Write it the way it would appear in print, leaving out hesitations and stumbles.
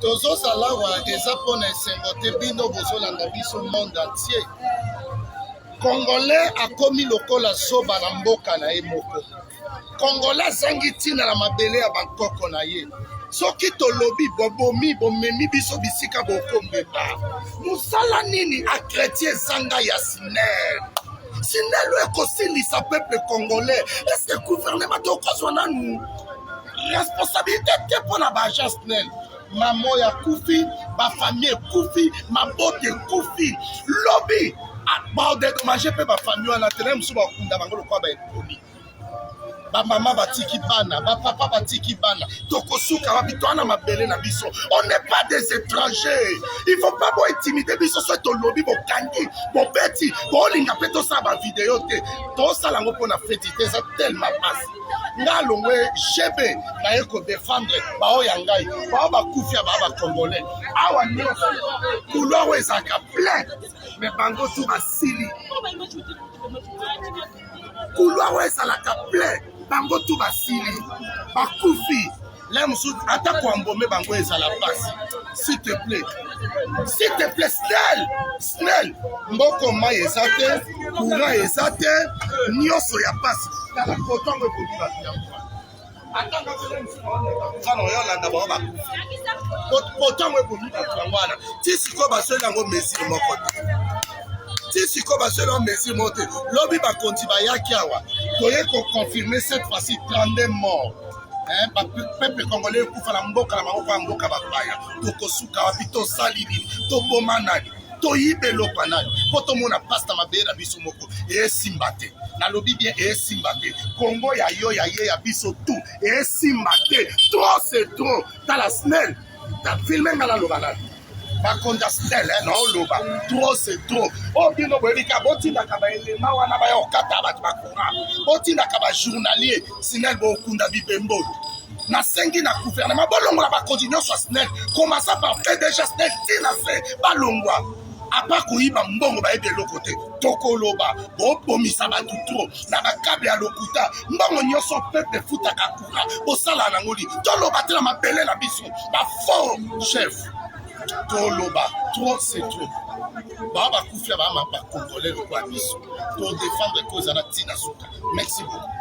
Tozozala awa eza mpo na esengo te, bino bozolanda biso monde entier. Congolais akomi lokola zoba na mboka na ye moko. Congolais azangi ntina na mabele ya bankoko na ye. Soki tolobi bobomi, bomemi biso bisika bokomema. Mosala nini akreti ezanga ya SNEL? SNEL oyo ekosilisa peuple congolais. Est-ce que gouvernement tokozwa nanu responsabilité te mpo na baagent SNEL? Mama oyo akufi, bafamille ekufi, mabota ekufi. Lobi baodedommage mpe bafamille wana te, na mosusu bakunda bango lokola baepoli. Bamama batiki bana, bapapa batiki bana, tokosuka wapi? Toa na mabele na biso, on n'est pas des étrangers. Il faut pas bointimide biso. Soki tolobi, bokangi, bobeti, bolinga mpe tosala bavideo te, tosala yango mpo na feti te. Eza tellement pasi. Nga alongwe gb, naye kodefendre baoyo ya ngai, bao bakufi ya baa bacongolais. Awa nyonso couloir oyo ezalaka plein, mais bango tu basili. Couloir oyo ezalaka plein, bango tu basili, bakufi. Le mosusu ata koambome bango ezala pasi. S'il te plaît, s'il te plaît, SNEL, SNEL, mboko mai eza te, courant eza te, nyonso ya pasi. Tala kotongo ekoki bato yango ata oyo olanda bango bakufi. Potango ebomi bato yango wana. Ti sikoyo basweli yango mesure moko te. Ti sikoyo basweli yango mesure moko te. Lobi bakonzi bayaki awa, toye koconfirme cette fois-ci 32 morts. Peuple congolais ekufa na mboka na maboko ya mboka bapaya. Tokosuka wapi? Tosali nini? Toboma nani? Toyiba eloko ya nani mpo tomona pasi na mabele na biso moko? Esimba te, nalobi bien, esimba te. Kongo ya yo, ya ye, ya biso tout, esimba te. Trop c'est trop. Tala SNEL, filme nga naloba nani, bakonzi ya SNEL, naoloba trop c'est trop. Oyo bino boyebi ka, botindaka baelema wana baya kokata bato bacourant, botindaka bajournalier SNEL, bokunda bibembo. Nasengi na gouvernement bolongola bakonzi nyonso ya SNEL, commença par PDG SNEL ntina se balongwa. Apa koyiba mbongo, bayebi eloko te. Tokoloba, bobomisa bato trop na bakable ya lokuta. Mbongo nyonso peuple efutaka courant, bosala nango li toloba te na mabele na biso, bafaux chef. Toloba, trop c'est trop. Baa bakufi ya baa bacongolais lokola biso, todefendre ko eza na ntina suka. Merci beaucoup.